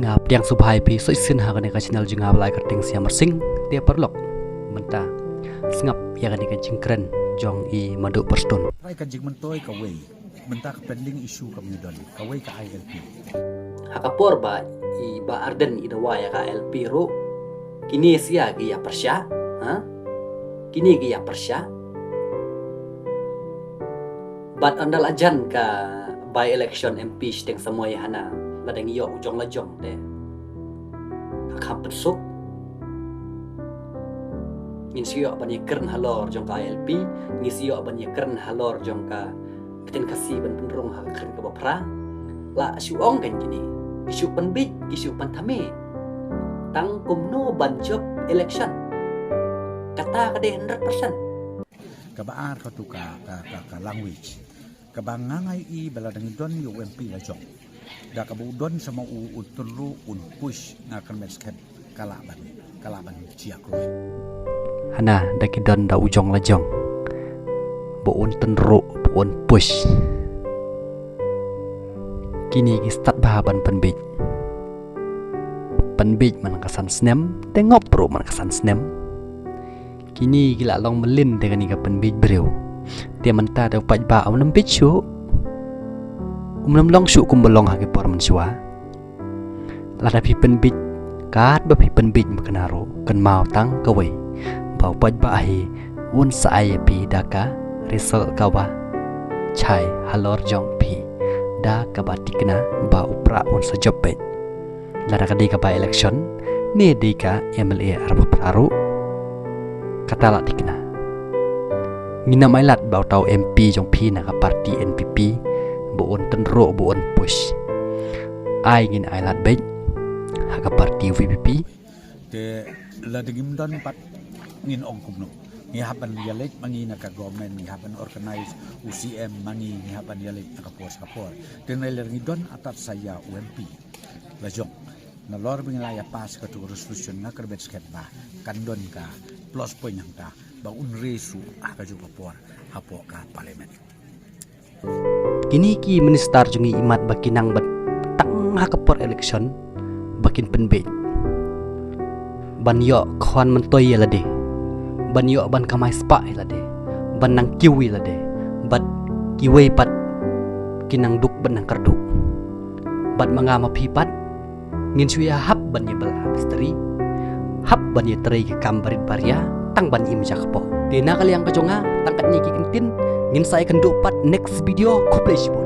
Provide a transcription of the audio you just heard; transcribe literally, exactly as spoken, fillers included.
Nga pdiang sngewbha ïa phi sa shisien ha kane ka channel jong nga ba la ai kyrteng Siam Marsing. Te paralok, mynta sngap ïa kane ka jingkren jong i Madu Prestone. Trai ka jingmyntoi kawei, mynta ka pending issue ka mih don, kawei ka I L P. Ha ka por ba i Bah Ardent i dawa ïa ka I L P ruh, kine sha ki ïa pyrshah, ha? Kine ki ïa pyrshah. Bad ynda la jan ka by election M P shiteng samoi hana, la dang ïoh u jong la jong te ka kham pynsuk. Ngin sa ïoh ban ïakren halor jong ka I L P, ngin sa ïoh ban ïakren halor jong ka ktien Khasi ban pynrung ha ka kren kaba phra. La shu ong kan kine, ki shu pynbit, ki shu pynthame. Tang kumno ban jop election. Kata ka dei hundred percent. Kaba ar katu ka, ka, ka, ka language. Kaba nga nga ïohi ba la dang don ïa u M P la jong. Da kaba u don sa ma u, u tynruh un push, nga kyrmen skhem ka lah ban, ka lah ban jia kloi. Hana da ki don da u jong la jong. Ba un tynruh, ba un push. Kine ki stad bha ban pynbit. Pynbit man ka san snem, te ngop ruh man ka san snem. Kine ki la long mlien te kane ka pynbit briew. Te mynta te u paidbah um nang bit shuh. Um nang long shuh kumba long ha ki por mynshuwa. Lada phi pynbit, katba phi pynbit mynta ruh, kynmaw tang kawei. Ba u paidbah hi un sa ai ïa phi da ka result kaba shai halor jong phi. Da kaba thikna ba u prah un sa jop beit. Lada ka dei ka by election, ne dei ka M L A arphew phra ruh. Kata la thikna. Ngin ym ailad ba uta u M P jong phi na ka party N P P, ba un tynruh, ba un push. Ai ngin ailad beit ha ka party V P P. Te lada ngim don pat ngin ong kumno. Ngi hap ban ïaleit ma ngi na ka government, ngi hap ban organize u C M ma ngi, ngi hap ban ïaleit na ka por sha ka por. Te nalor ngi don atat sa ïa u M P la jong. Nalor ba ngi la ïa pass katu ka resolution nga kyrmen skhem ba kan don ka plus point hangta ba un raise u ha kajuh ka por hapoh ka parliament. Kine ki minister jong ngi imat ba ki nang ban tang ha ka por election ba kin pynbeit. Ban ïoh khwan myntoi ïa lade. Ban ïoh ban kamai spah ïa lade. Ban nang kiew ïa lade. Bad kiwei pat ki nang duk ban nang kyrduh. Bad ma nga ma phi pat ngin shu ïa hap ban ïa bel ha mistri. Hap ban ïa trei ki kam barit baria tang ban im ja kpoh. Te na ka liang ka jong nga tang katne ki kyntien, ngin sa ïakynduh pat next video. Khublei shibun.